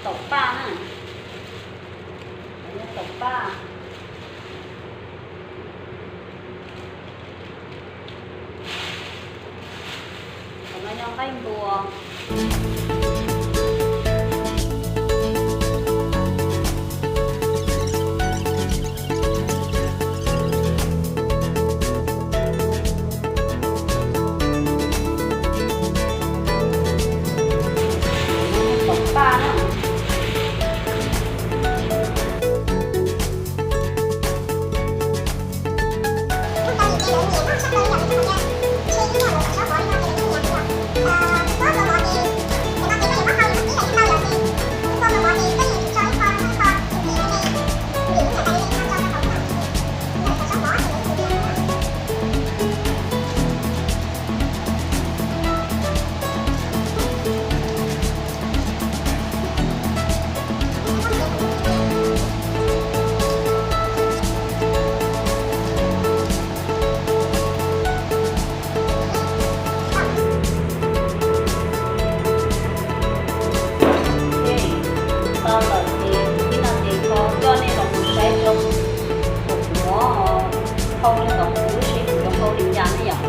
Taum paj na, taum paj. Qhov no yog nqaij npua. Taum paj na. Tau lawm ces ib no ces ho coj nej los mus saib rau kuv muab hau rau tom kuv lub seb kuv yuav hau li cas ne yom.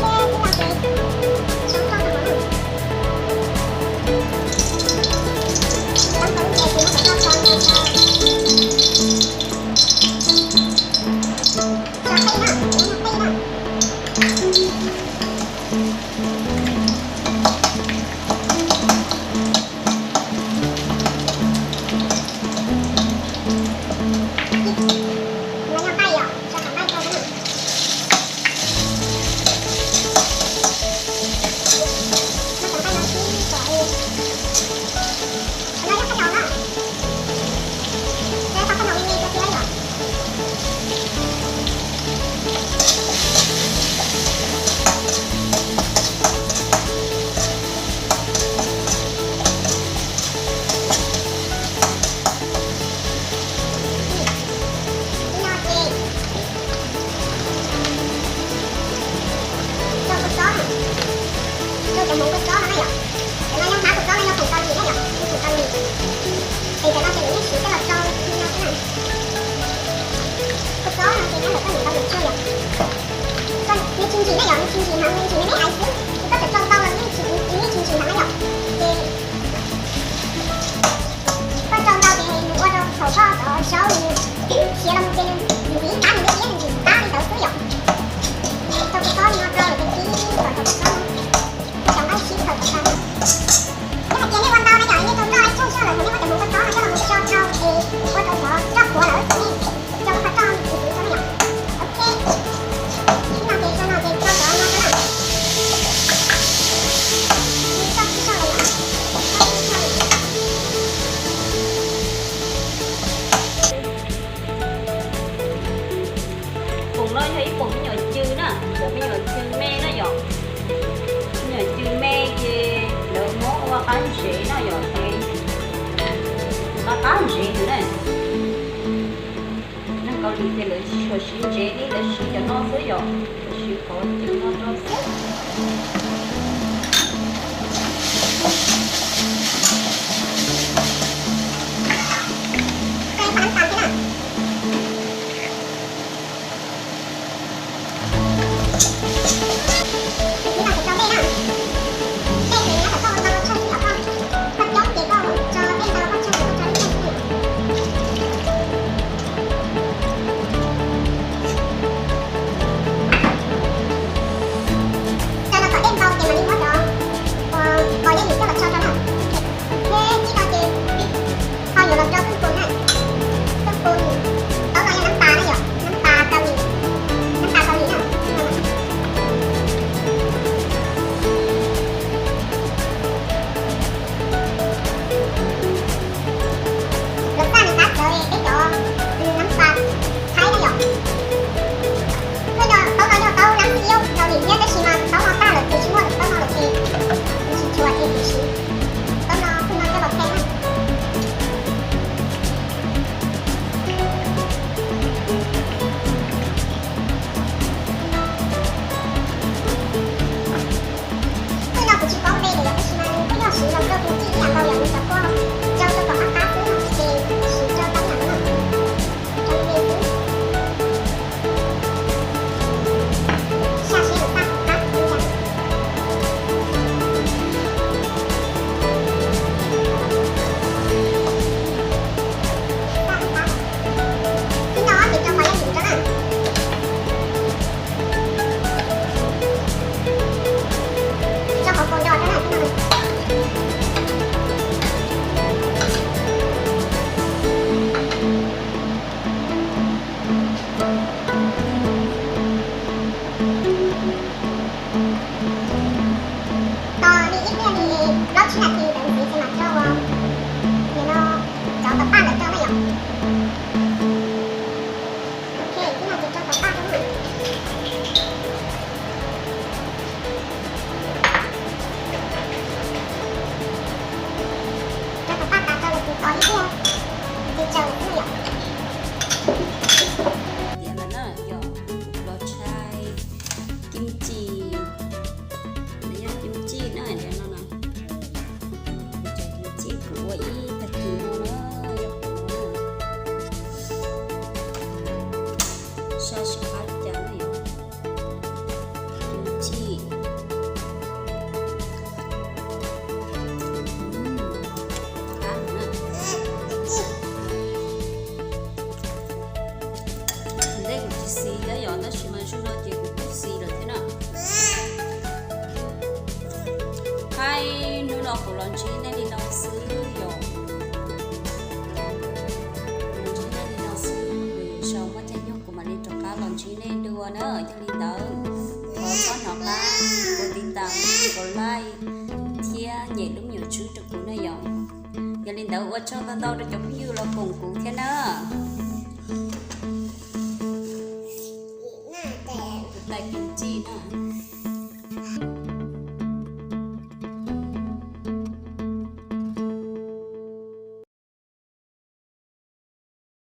Rau kua txob na, rau cov hmoov kua txob no na yom. Cov no yog hnab kua txob no yog khoom tau lis na yom, yog khoom tau lis. Es cov no ces lawv yeej siv coj los rau li no xwb na. Kua txob no ces nyob ntawm koj niam ntau yam tshuaj yom. Nws tsis ntsim na yom, nws tsis ntsim heev, nws ntsim me me ais xwb, ces koj txawm rau ntau los yeej tsis, nws yeej tsis ntsim heev na yom. Ces koj rau ntau ces nws ua rau thaum koj cov zaub nws khiav los mus ces nws ntxim qab, nws liab liab, nws ntxim qab li ntawd xwb yom. Rau kua txob li no rau lawm ces kib kom thaum kua txob no cov nqaij sib khaws kom tag. Yog hais tias nej ua ntau na yom, nej rau roj laib tsawg zog lawm thaum nej muab cov hmoov kua txob no coj los mus tso rau es ua rau cov roj qhuav lawm ces nej rau lub qhov roj ntxiv ntxiv rau na yom. Ok, ib no ces rau no ces rau cov no rau na. Rau ib zog lawm yom. Poom no yog ib poom me nyuam cw na, cov me nyuam cw me na yom. Me nyuam cw me ces lawv muab ua qab ntsev no yom, ces ua qab ntsev ntawd na. Neeg Kaus Lim ces lawv tsis tshua siv ntsev li, lawv siv cov no xwb yom, lawv siv qhov cw no rau xwb. Kuv los ntsib nej li no xwb yom. Kuv los ntsib nej li no xwb, lwm zaus muaj caij nyoog kuv mam li rov qab los ntsib nej dua na. Yog li ntawd, thov txhob hnov qab kov tiv tas, kov like thiab nyem lub me nyuam tswb rau kuv na yom. Yog li ntawd ua tsaug ntau ntau rau cov phooj ywg los koom kuv thiab na. Tais kwv tij na.